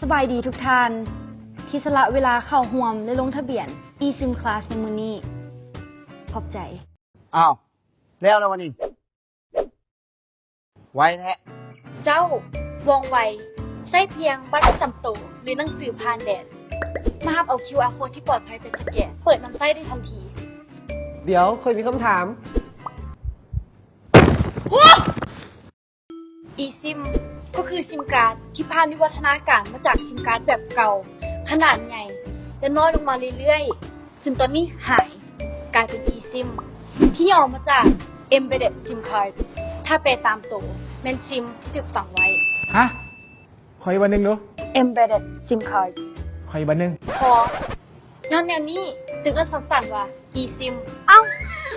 ສະບາຍດີທຸກທ່ານ ທີ່ສະຫຼະເວລາເຂົ້າຮ່ວມ ແລະ ລົງທະບຽນ eSIM Class ໃນມື້ນີ້. ຂອບໃຈ. ອ້າວ ແລ້ວລະວະນີ້. ໄວແທ້. ເຈົ້າ ວ່ອງໄວ, ໃຊ້ພຽງບັດປະຈຳໂຕ ຫຼື ໜັງສືຜ່ານແດນ ມາຮັບເອົາ ຄິວອາໂຄດ ທີ່ປອດໄພໄປສະແກນ, ເປີດນຳໃຊ້ໄດ້ທັນທີ. ດຽວ ຂ້ອຍມີຄຳຖາມ. eSIM ກໍຄືຊິມກາດທີ່ຜ່ານວິວັດທະນາການມາຈາກຊິມກາດແບບເກົ່າ, ຂະໜາດໃຫຍ່ ແລະ ນ້ອຍລົງມາເລື້ອຍໆ ຈົນຕອນນີ້ຫາຍ ກາຍເປັນ eSIM ທີ່ຫຍໍ້ມາຈາກ Embedded SIM Card ຖ້າແປຕາມໂຕ ແມ່ນຊິມທີ່ຖືກຝັງໄວ້. ຮະ? ຂໍອີກບາດໜຶ່ງດູ. Embedded SIM Card. ຂໍອີກບາດໜຶ່ງ. ພໍ. ຍ້ອນແນວນີ້ຈຶ່ງເອີ້ນສັ້ນໆວ່າ eSIM. ເອົ້າ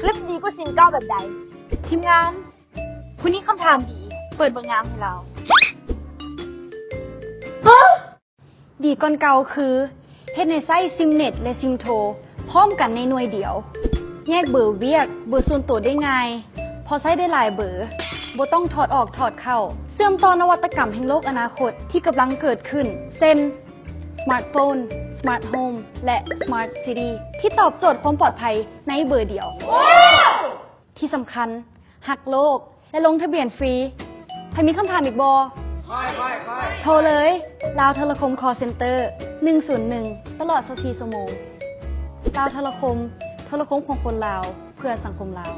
ແລ້ວຊິດີກວ່າຊິມເກົ່າແບບໃດ? ທີມງານ ຜູ້ນີ້ຄຳຖາມດີ ເປີດເບິ່ງງາມໃຫ້ລາວ. ຮະ? ດີກ່ອນເກົ່າຄື ເຮັດໃຫ້ໃຊ້ SIM Net ແລະ SIM Toll ພ້ອມກັນໃນໜ່ວຍດຽວ, ແຍກເບີວຽກ, ເບີສ່ວນໂຕໄດ້ງ່າຍ, ພໍໃຊ້ໄດ້ຫຼາຍເບີ, ບໍ່ຕ້ອງຖອດອອກຖອດເຂົ້າ, ເຊື່ອມຕໍ່ນະວັດຕະກຳແຫ່ງໂລກອະນາຄົດທີ່ກຳລັງເກີດຂຶ້ນ ເຊັ່ນ Smart Phone, Smart Home ແລະ Smart City ທີ່ຕອບໂຈດຄວາມປອດໄພໃນເບີດຽວ. ທີ່ສຳຄັນ ຮັກໂລກ ແລະ ລົງທະບຽນຟຣີ. ໃຜມີຄຳຖາມອີກບໍ່? ໂທເລີຍ ລາວໂທລະຄົມ Call Center ໜຶ່ງສູນໜຶ່ງ ຕະຫຼອດຊາວສີ່ຊົ່ວໂມງ. ລາວໂທລະຄົມ, ໂທລະຄົມຂອງຄົນລາວ ເພື່ອສັງຄົມລາວ.